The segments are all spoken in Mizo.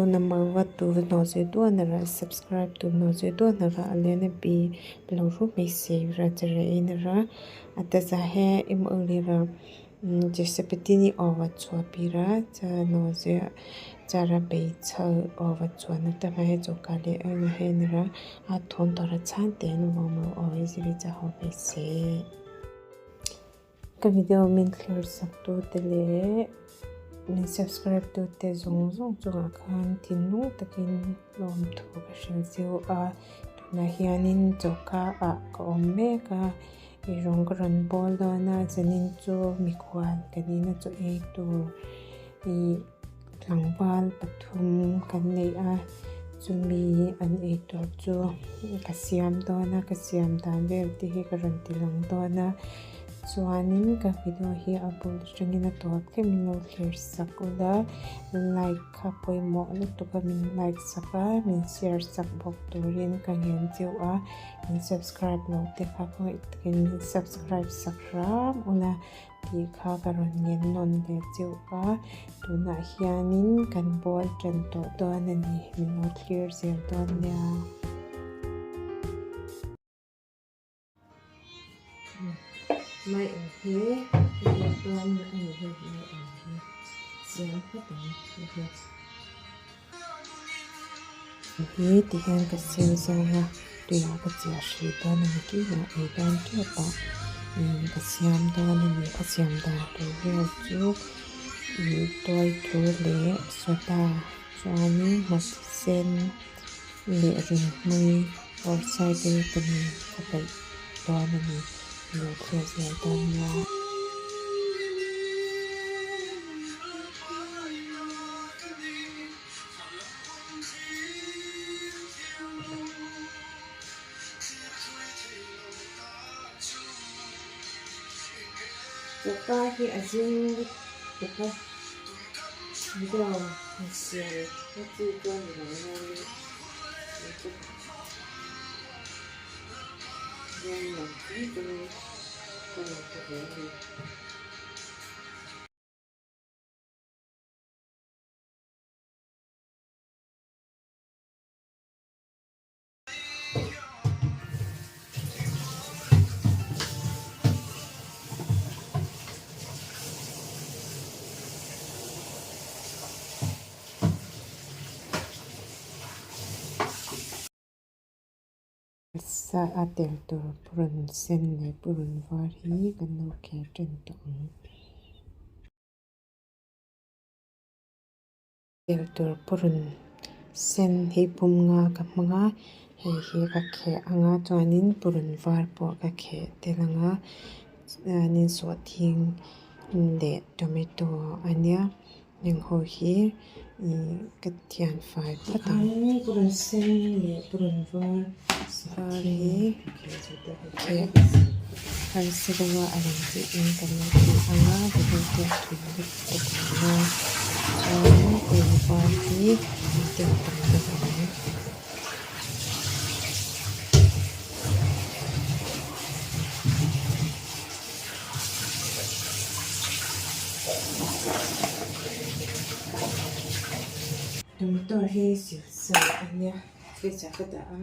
Number tu nawzir duanara subscribe tu nawzir duanara alena bi lo ru mai se ra chere inara ataza he imolira jesepetini owa chua pira cha nawzir chara bei chal owa chua na ta he choka le he nara a thon tora chan te no mo owa ziri cha ho bai se. Ka video min thlir sak tu te leh min subscribe tu te zawng zawng chungah khan thinlung takin lawm thu ka hrilh zeuh a tunah hianin choka ah ka awm mek a eirawng ka rawn bawl dawn a zanin chu mikhual kan ina chaw ei tur ih tlangval pathum kan nei a chumi an ei tur chu ka siam dawn a ka siam dan vel te hi ka rawn ti lang dawn a chuanin ka video hi a bul atangin a tawp thleng min lo thlir sak ula like kha pawimawh lutuk a min like sak a min share sak bawk turin ka ngen cheu a min subscribe lo te kha khawngaih takin min subscribe sak hram ula tih kha ka rawn ngen nawn leh cheu a tunah hianin kan bawl tan tawh dawn a ni min lo thlir zel dawn nia. Mai ang hi hei dawn a ni hei mai ang hi siam phawt ang hei hi ti hian ka siam zawng a tuiah ka chiah hrih dawn a ni kila ei dawn tep a ka siam dawn a ni a siam dan tur vel chu tuai thur leh soda chuanin hmawlh sen leh rinhmui or saibei te nen ka peih dawn a ni lo thlir zel dawn nia. Choka hi a zing lutuk a video siam na chi chuan ni lo nain hian lang chung chungin ka rawn ti ve a ni. Sa a tel tur purun sen leh purun var hi kan lo khel tan tawh ang. Tel tur purun sen hi pum nga ka hmang a hei hi ka kheh ang a chuanin purun var pawh ka kheh tel ang a chuanin sawhthing leh tomato a nia heng ho hi ih ka thian fai phawt ang. Purun sen leh purun var var hi kheh harsa deuh a a lang tih in kan lo ti ang a video te a tui lutuk ang a chuan purun var hi an tel tam deuh ang. Tomato hi sil sa a nia fridge ah ka dah a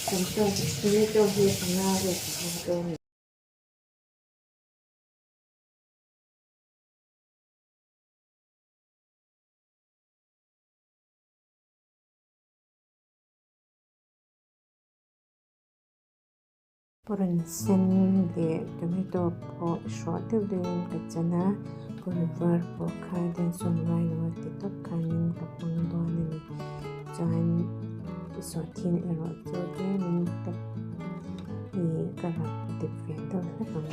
tomato tomato hi panga vel ka hmang dawn a ni. Purun sen leh tomato pawh hrawh deuh deuhin ka chan a, purun var pawh kha dansawm ngai lo a ti tawp khanin ka hmang dawn a ni. Chuan sawhthing erawh chu tlemin ka ih ka rap dip ve deuh hlek ang.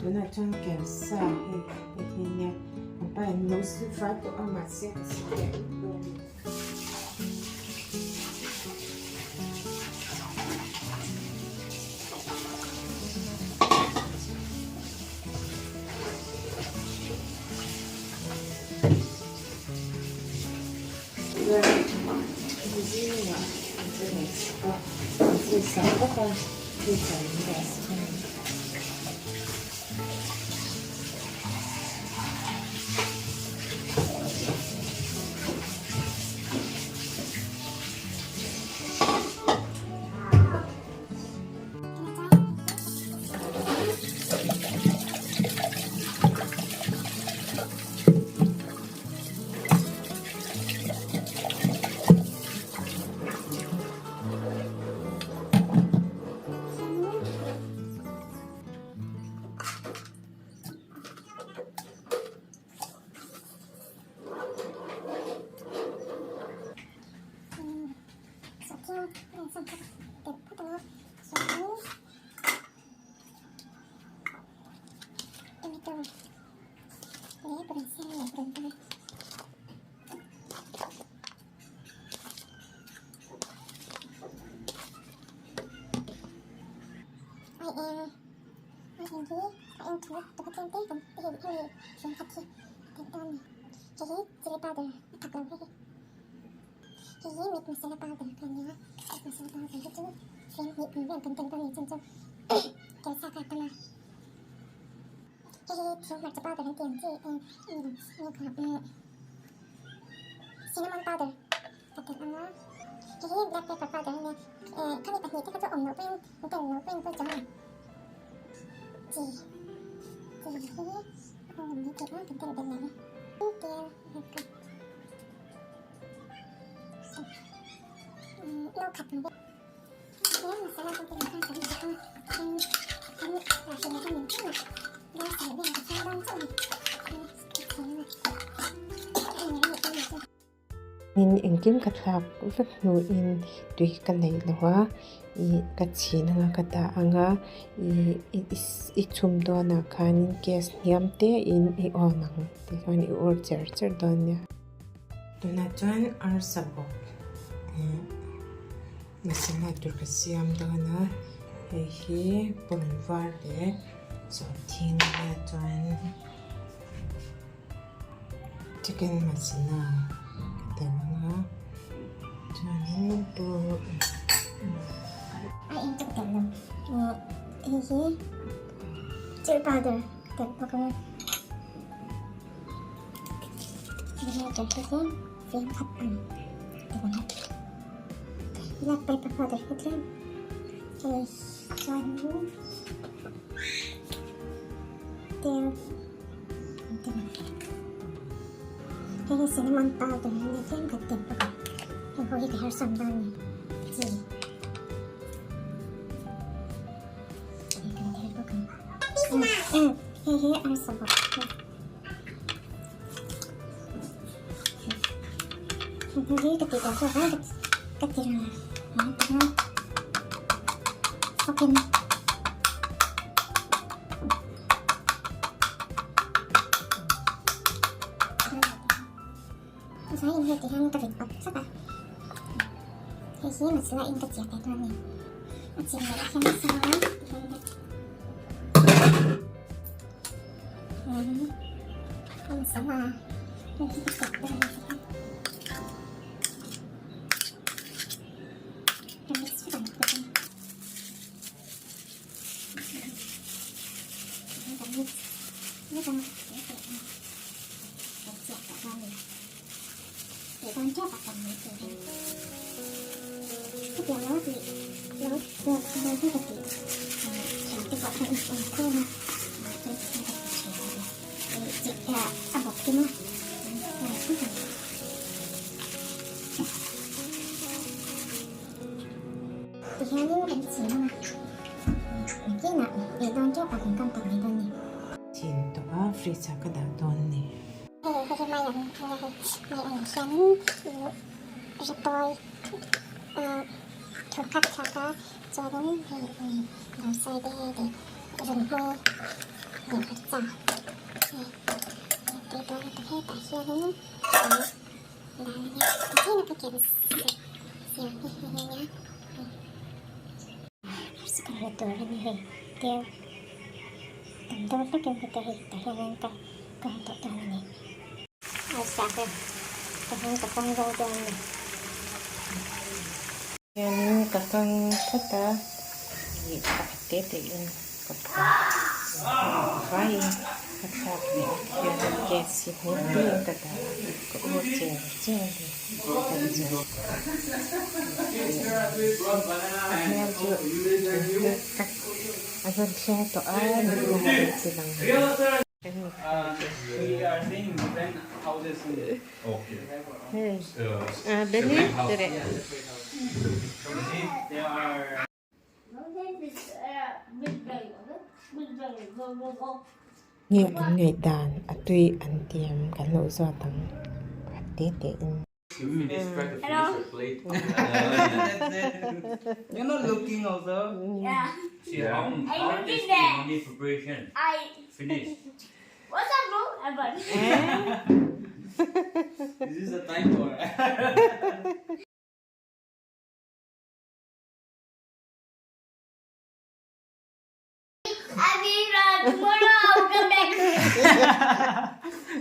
Tunah chuan kelsa hei hei hi nia an pa in lo sil fai tawh a mahse ka sil leh vek dawn a ni. Chuan zingah an che ngaihsak a, an che sak vak a, fridge ah min dah sak a ni. In engkim ka thlak vek hnuin tui ka nei lo a ih ka chhin anga ka dah anga ih i chhum dawnah khanin gas hniam te in i on ang tichuan i ur cher cher dawn nia. Tunah chuan arsa bawk ih masala tur ka siam dawn a hei hi pawng var leh sawhthing ania chuan. Chicken masala ka tel ang a chuanin pawh A eng chu ka tel lo ih hei hi chilli powder ka tel bawk ang a vinegar hi tlem fim khat ang ka tel ang a black pepper powder hi tlem hei chuanin tel. Hei hi cinnamon powder a nia tlem ka ti bawk a heng ho hi ka her sawm dawn a ni chi hei kan tel bawk ang hei hi arsa bawk heng ho hi ka tih tel zawk a ka ti rang a ti rang fawkin. Zai in hei ti hian ka vit pap chap a, hei hi masala in ka chiah ve dawn a ni. A chin leh hian a sang a ti hian ka masala hei hi ka chiah dawn a ni ti hian ka mix vek ang ti hian. Tihianin kan chhin ang a, nakinah ei dawn teuh ah kan kam tak mai dawn ni. Chhin tawh a, fridge ah ka dah dawn ni. Hei hei hi mai ang ania hei, mai ang hianin ih ritawi thur khat thlak a, chuanin hei ih dawrsawi te leh runhmui leh hmarcha hei tui dawn lutuk hetah hianin dah ania, tihian ka ken Takhan ka kang zo dawn a ni. Hianin ka kang phawt a, ih pakhat te te in ka phum vaiin ka thlak leh a tihianin gas hi hniam te in ka dah a, ka ur cher cher a ni kan chu. A hmel chu tak a rawn thleng tawh a ni kha a rawn ti lang a. Nge an ngaihdan a tui an tiam kan lo zawt ang pakhat te te in.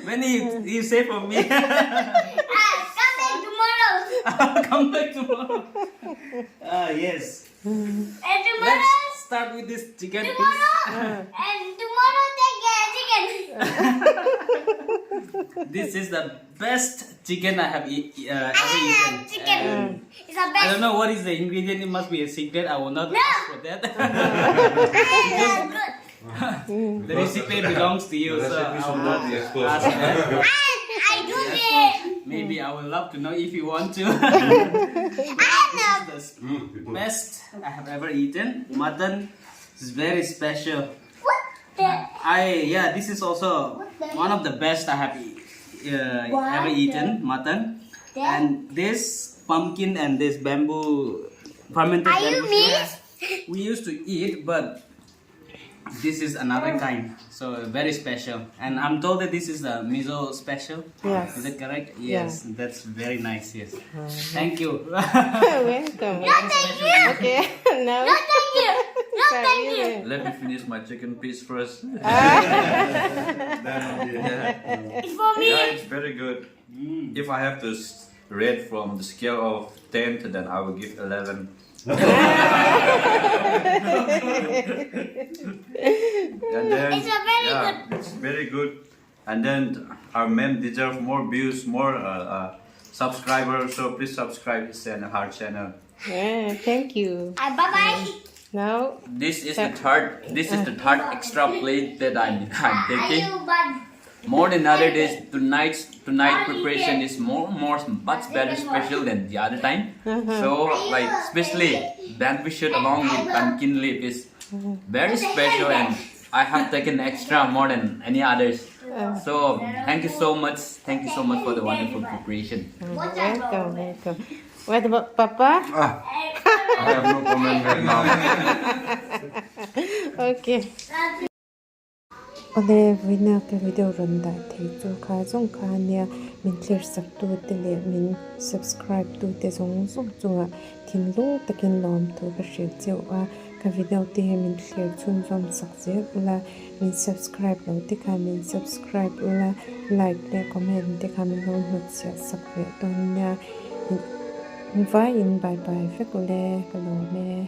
When you, you say for me. come back tomorrow. come back tomorrow. Ah, yes. And tomorrow. Let's start with this chicken tomorrow, piece. and tomorrow take chicken. This is the best chicken I have e- ever eaten. Chicken. And It's the best. I don't know what is the ingredient. It must be a secret. I will not No. ask for that. good. the recipe belongs to you, The so recipe I should will not not be exposed. ask that. And I do it. Maybe I would love to know if you want to. this is the best I have ever eaten. Mutton is very special. What the? I yeah, this is also one of the best I have What ever eaten mutton. The- And this pumpkin and this bamboo fermented Are you bamboo me? shoot, we used to eat, but this is another kind, so very special. And I'm told that this is the miso special. Yes. Is it correct? Yeah. Yes, that's very nice. Yes. Thank you. Welcome. No, thank you. Okay, now. No, thank you. No, thank you. Let me finish my chicken piece first. Then only. Yeah. It's for me. Yeah, it's very good. If I have to rate from the scale of 10 to then I will give 11. And then, It's a very yeah, good. It's very good. And then our mem deserve more views, more subscribers. So please subscribe his channel, her channel. Yeah, thank you. Bye bye. Now, This is the third. This is the third extra plate that I'm, I'm Are taking. you bad? More than other days, tonight's tonight preparation is more more much better special than the other time. So like especially bamboo shoot along with pumpkin leaf is very special, and I have taken extra more than any others. So thank you so much. Thank you so much for the wonderful preparation. What's that? welcome, welcome. What about Papa? Ah, I have no comment right now. Okay. Awle vawiina ka video rawn dah thei chu kha zawng kha ania min thlir sak tu te leh min subscribe tu te zawng zawng chungah thinlung takin lawm thu ka hrilh cheu a ka video te hi min thlir chhunzawm sak zel ula min subscribe lo te khan min subscribe ula like leh comment te khan min lo hnutchhiah sak leh dawn nia vaiin bye bye vek ule ka lawm e.